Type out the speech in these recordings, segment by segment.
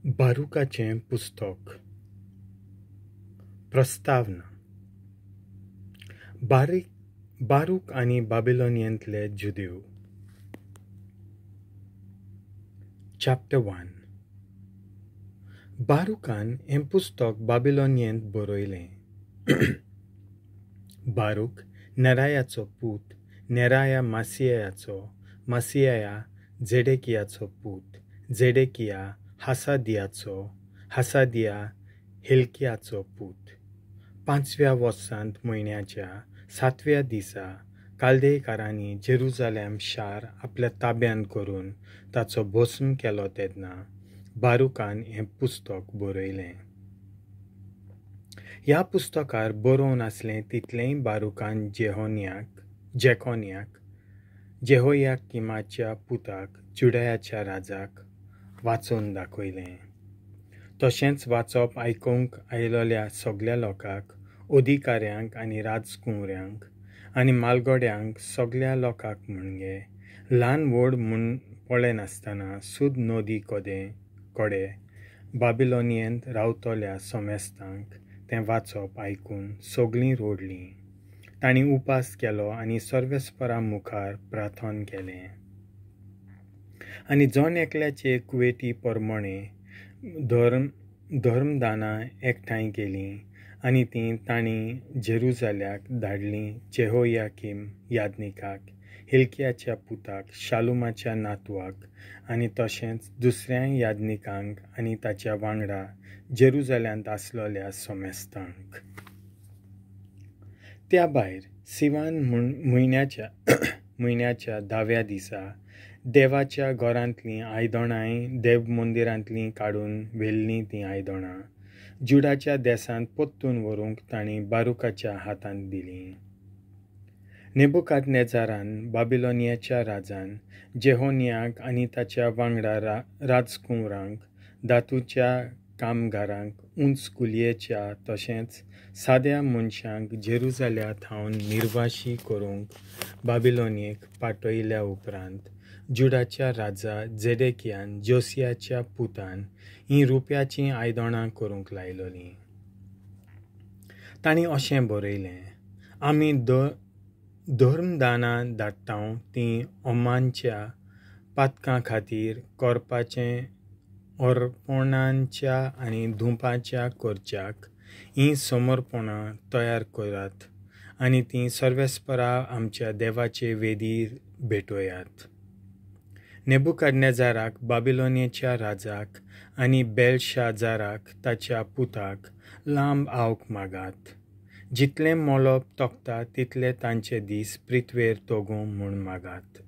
बारुकाचें पुस्तक. प्रस्तावना. बारूक आनी बाबिलोनियेंतले जुदेव. चॅप्टर 1. बारुकान हें पुस्तक बाबिलोनियेंत बरयलें. बारूक नेरायाचो पूत, नेराया मासियाचो, मासिया झेडेकियाचो पूत, झेडेकिया हासादियाचो, हासादिया हिल्कियाचो पूत. 5व्या वर्सांत म्हयन्याच्या 7व्या दिसा काल्देयकारांनी जेरुजालेम शार आपल्या ताब्यांत करून ताचो भस्म केलो तेन्ना बारुकान हें पुस्तक बरयलें. ह्या पुस्तकार बरोवन आसलें तितलेंय बारुकान जेकोनियाक, जेहोयाकिमाच्या पुताक, जुडायाच्या राजाक वाचून दाखयलें. तशेंच वाचप आयकूंक आयिल्ल्या सगल्या लोकांक, अधिकाऱ्यांक आनी राजकुंवऱ्यांक आनी मालगड्यांक, सगल्या लोकांक म्हणजे ल्हान व्हड म्हूण पळयनासतना सुद नदी कडे बाबिलोनियेंत रावतल्या समेस्तांक तें वाचप आयकून सगलीं रडलीं. तांणी उपास केलो आनी सर्वेस्परा मुखार प्रार्थन केलें. आनी जण एकल्याचे कुवेटी परमणे धर्मदानां एकठांय केलीं आनी तीं तांणी जेरुजाल्याक धाडलीं जेहोयाकीम याज्ञिकाक, हिल्कियाच्या पुताक, शालुमाच्या नातवाक आनी तशेंच दुसऱ्याय याज्ञिकांक आनी ताच्या वांगडा जेरुजाल्यांत आसलेल्या समेस्तांक. त्या भायर सिवान म्हयन्याच्या 10व्या दिसा देवाच्या घरांतलीं आयदनांय देव मंदिरांतलीं काडून व्हेल्लीं तीं आयदनां जुडाच्या देसांत परतून व्हरूंक तांणी बारुकाच्या हातांत दिलीं. नेबुकादनेजारान बाबिलोनियाच्या राजान जेहोनियाक आनी ताच्या वांगडा राजकुंवरांक, धातूच्या कामगारांक, उंच कुलयेच्या तशेंच साद्या मनशांक जेरुजाल्या थावन निर्वाशी करूंक बाबिलोनियेक पाठयल्या उपरांत जुडाच्या राजा झेडेकियान जोसियाच्या पुतान हीं रुप्याचीं आयदनां करूंक लायलोलीं. तांणी अशें बरयलें, आमी धर्मदानां धाडटाव तीं ओमांच्या पातकां खातीर करपाचें अर्पणांच्या आनी धुपाच्या करच्याक हीं समर्पणां तयार करात आनी तीं सर्वेस्परा आमच्या देवाचे वेदीर भेटोयात. नेबुकादनेजाराक, बाबिलोनियाच्या राजाक आनी बेलशाजाराक ताच्या पुताक लांब आवक मागात. जितलें मोलोप तोखता तितले तांचे दीस पृथ्वेर तोगूं म्हूण मागात.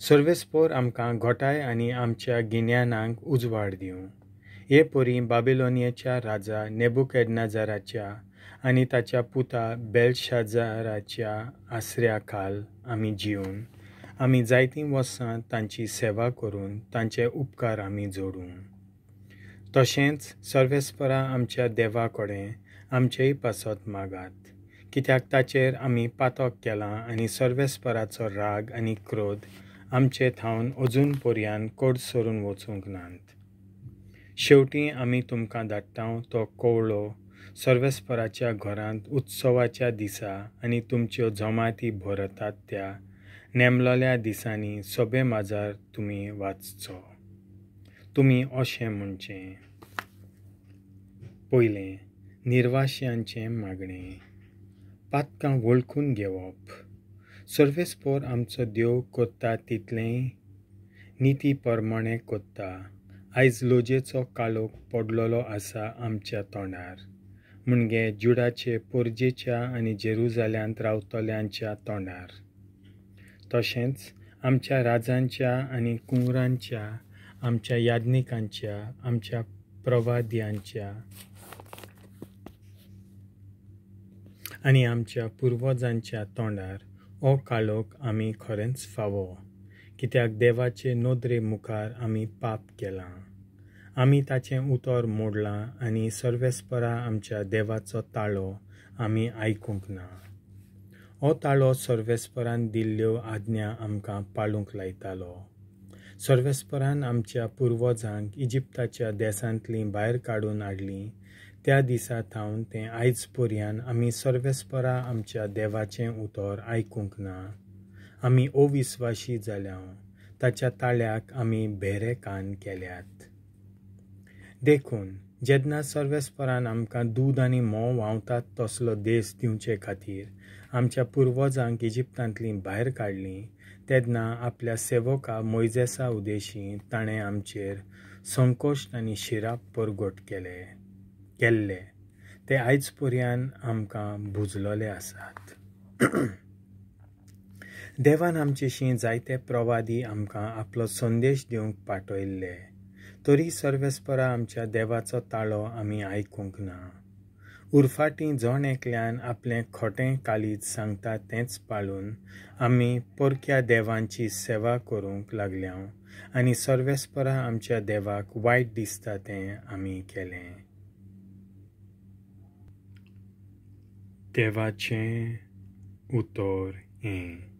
सर्वेस्पोर आमकां घोटाय आनी आमच्या गिन्यानाक उजवाड दिवं. हे परी बाबिलोनियाच्या राजा नेबुकादनेजाराच्या आनी ताच्या पुता बेलशाजाराच्या आसऱ्या खाल आमी जिवन आमी जायतीं वर्सां तांची सेवा करून तांचे उपकार आमी जोडूं. तशेंच सर्वेस्परा आमच्या देवा कडेन आमचेय पासत मागात, कित्याक ताचेर आमी पातक केलां आनी सर्वेस्पराचो राग आनी क्रोध आमचे थावन अजून पर्यान कडसरून वचूंक नात. शेवटी आमी तुमकां धाडटाव तो कवळो सर्वेस्पराच्या घरांत उत्सवाच्या दिसा आनी तुमच्यो जमाती भरतात त्या नेमलेल्या दिसांनी सभे माजार तुमी वाचचो. तुमी अशें म्हणचें. पयलें, निर्वाश्यांचें मागणें. पातकां वळखून घेवप. सर्वेस्पोर आमचो देव करता तितलेंय निती परमाणें करता. आयज लोजेचो काळोख पडलेलो आसा आमच्या तोंडार, म्हणजे जुडाचे पोरजेच्या आनी जेरुजाल्यांत रावतल्यांच्या तोंडार. तशेंच आमच्या राजांच्या आनी कुंवरांच्या, आमच्या याज्ञिकांच्या, आमच्या प्रवाद्यांच्या आनी आमच्या पुर्वजांच्या तोंडार हो काळोख आमी खरेंच फावो, कित्याक देवाचे नदरे मुखार आमी पाप केलां. आमी ताचें उतर मोडलां आनी सर्वेस्परा आमच्या देवाचो ताळो आमी आयकूंक ना. हो ताळो सर्वेस्परान दिल्ल्यो आज्ञा आमकां पाळूंक लायतालो. सर्वेस्परान आमच्या पुर्वजांक इजिप्ताच्या देसांतलीं भायर काडून हाडलीं त्या दिसा थावन तें आयज पर्यान आमी सर्वेस्परा आमच्या देवाचें उतर आयकूंक ना. आमी अविस्वाशी जाल्या, ताच्या ताळ्याक आमी भेरे कान केल्यात. देखून जेन्ना सर्वेस्परान आमकां दूद आनी म्होंव व्हांवतात तसलो देश दिवचे खातीर आमच्या पुर्वजांक इजिप्तांतलीं भायर काडलीं तेन्ना आपल्या सेवका मोयजेसा उदेशी ताणें आमचेर संकोश्ट आनी शिराप परगट केल्ले ते आयज पर्यान आमकां भुजलोले आसात. देवान आमचेशी जायते प्रवादी आमकां आपलो संदेश दिवंक पाठयल्ले, तरी सर्वेस्परा आमच्या देवाचो ताळो आमी आयकूंक ना. उरफाटी जण एकल्यान आपलें खोटें कालीज सांगता तेंच पाळून आमी परक्या देवांची सेवा करूंक लागल्या आनी सर्वेस्परा आमच्या देवाक वायट दिसता तें आमी केलें. देवाचें उतर हें.